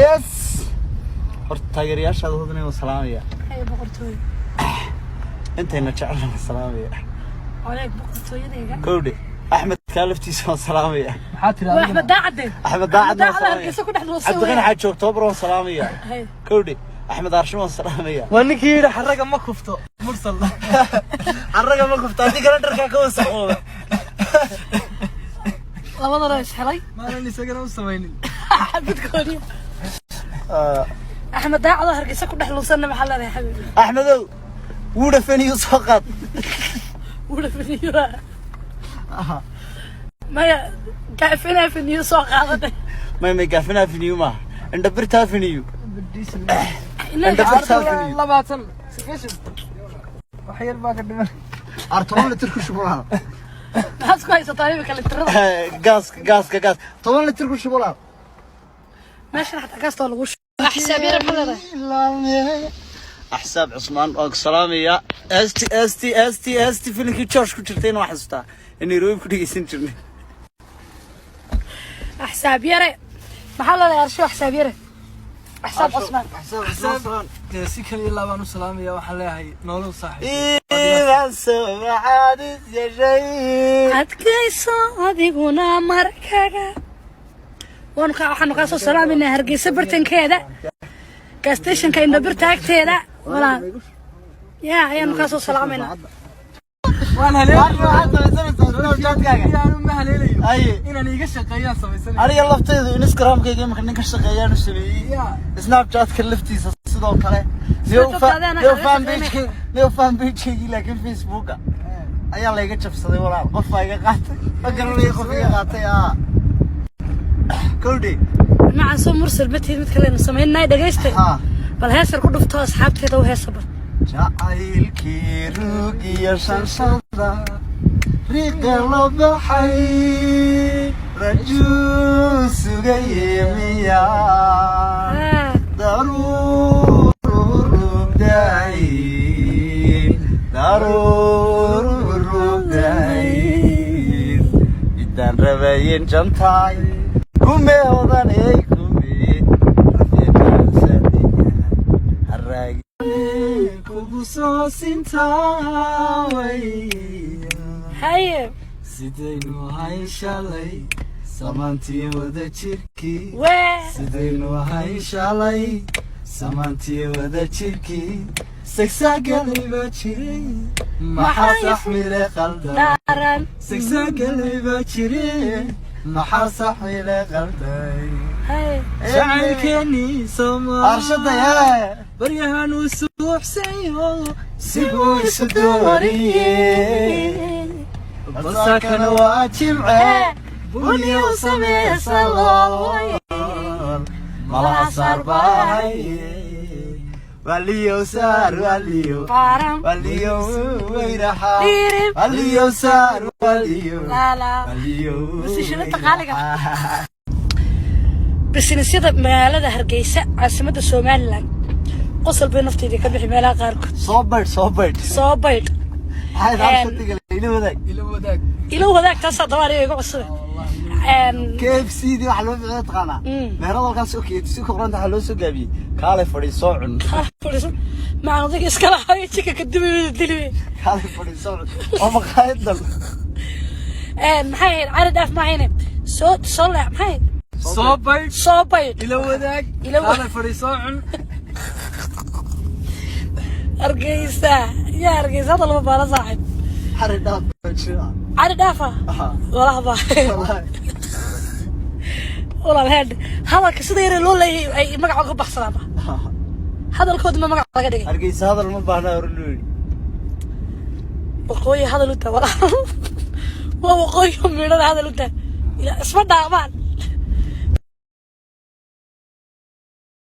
Yes, horta taageerayaashaada hodnay waan salaamaya. Hay, boqortooyo. Intayna jecelna waan salaamaya. Waleeg boqortooyadayga. Kowdhe, Axmed kaa laftiisa waan salaamaya. Maxaa tiri? Waa Axmed Daacade. Axmed Daacad waan Daacad. salaamaya. Hargeysa ku dhex luusan. Cabdiqani Xaaji October waan salaamaya. Hay. Kowdhe, Axmed Aarshin waan salaamaya. Waa ninkii yidhi xaraga ma kufto, Mursal. Xaraga ma kufto haddii kale dharkaa ka wasaqooba. Labadana is helay. Maanan isagana u samaynin. Xabadkoodii Axmed Daacad oo Hargeysa ku dhex luusanna maxaa leedahay, xabiibi? Axmedow, wuudha faniyu soo qaad. Wuuna finiyo maya, gaafina finiyo soo qaadanay. May, gaafina finiyu maaha, Indhabirta Avenue. Indhabirta Avenue. 20 sagaashan wax yar baa ka dhiman. Ar 10 litir ku shubulaa. Maxaad isku haysataa imika litirada? Gaaska, gaaska, gaas 10 litir ku shubulaa. Meeshan xataa gaastoo lagu axsaabyara maxaa leedahay? Axsaab Cusmaan waan ku salaamaya. St st st st filimkii George ku jirtayna waan xasuustaa in Nairobi ku dhegeysan jirnay. Axsaab yare maxaa leedahay, Arsho? Axsaab yare, Axsaab Cusmaan. Axsaab. Dee si kaliya laabaan u salaamaya, waxaan leeyahay nolol saaxiib. Idan soo yeeshay. Adkayso adiguna markaga waanu ka waxaanu kaa soo salaamaynaa Hargeysa bartankeeda, gas stationka Indhabirta agteeda, walaal ya ayaanu kaa soo salaamaynaa. Waan haleelayo, ma haleelayo. Aye. Inaan iiga shaqeeyaan samaysanaya. Aniga laftaydu Instagramkayga imika nin ka shaqeeyaan u sameeyey. Ya. Snapchatka laftiisa sidoo kale. Snapchat-kaada New kaaga fan shaqeynaya. page, new fan page-kaygii, laakiin Facebooka ayaa layga jabsaday, walaal. Qof baa iga qaatay, ma garanayo qof iga qaatay. Kowdhe. Macan soo Mursal ma tihid, mid kalenu samaynay, dhegaysta. Ha. Bal heesar ku dhufto, asxaabteeda u heesa bal. Jacaylkii ruug iyo shanshada riiqa la baxay, rajuu sugaye miya daruurubdayn, daruurubdayn midaan rabayen jantaay kume odaney kume haraagi Kugu soo sintaaway. Haye. Sidaynu ahay shalay, samaantii wada jirkii. Wee. Sidaynu ahay shalay, samaantii wada jirkii, sagsaagalay baa jiray, maxaa saxmile qaldan? Daaran. Sagsaagalay baa jiray, maxaa saxmile qalday? Haye. Jacaylkeenii Soomaa Arshada yaa baryahan uu suuxsayo, sibuu isu dooriye, balsaakana waa jimce, bunyow sameysalool malaha saar baahaye, waliyow saar, waliyow. Baram. Waliyow weyraxa. Dhiirib. Waliyow saar, waliyow. Laala. Waliyow. Musishada qaaliga. Businessyada magaalada Hargeysa, caasimadda Somaliland, qosol bay nafteydii ka bixi meelaha qaarkood. Soo baydh, soo baydh. Soo baydh. Maxay arshadiga ila wadaag. Ila wadaag. Ilo wadaag, taasaa daba aniga iga cusube. KFC dii waxaa loo bixiya taqaanaa? Meherad halkaas oo KFC ku qoranta waxaa loo soo gaabiyey "Kaalay fadhiisoo cun". Macaan odayga iskala hayo jika ka dubi dilibe. Kaalay fadhiisoo cun oo maqaayad dal. Maxay ahayd? Cari dhaaf maahayne, soo soo leex, maxay ahayd? Soo baydh. Soo baydh. Ila wadaag. Kaalay fadhiisoo cun. Hargeysa yaa Hargeysa hadda lama baana, saaxib. Xari dhaaf baa jira. Cari dhaafa. Walahba. Wallaahi. Walaal heed, hadalka sida yare loo leeyahay ay magaca uga baxsanaanba, hadalkooda ma magac laga dhigay. Hargeysa hadal ma baahna hore loo yidhi. Waqooyi hadal u taa, walaal, waa waqooyi midhada hadal u taa. Isma dhaamaan.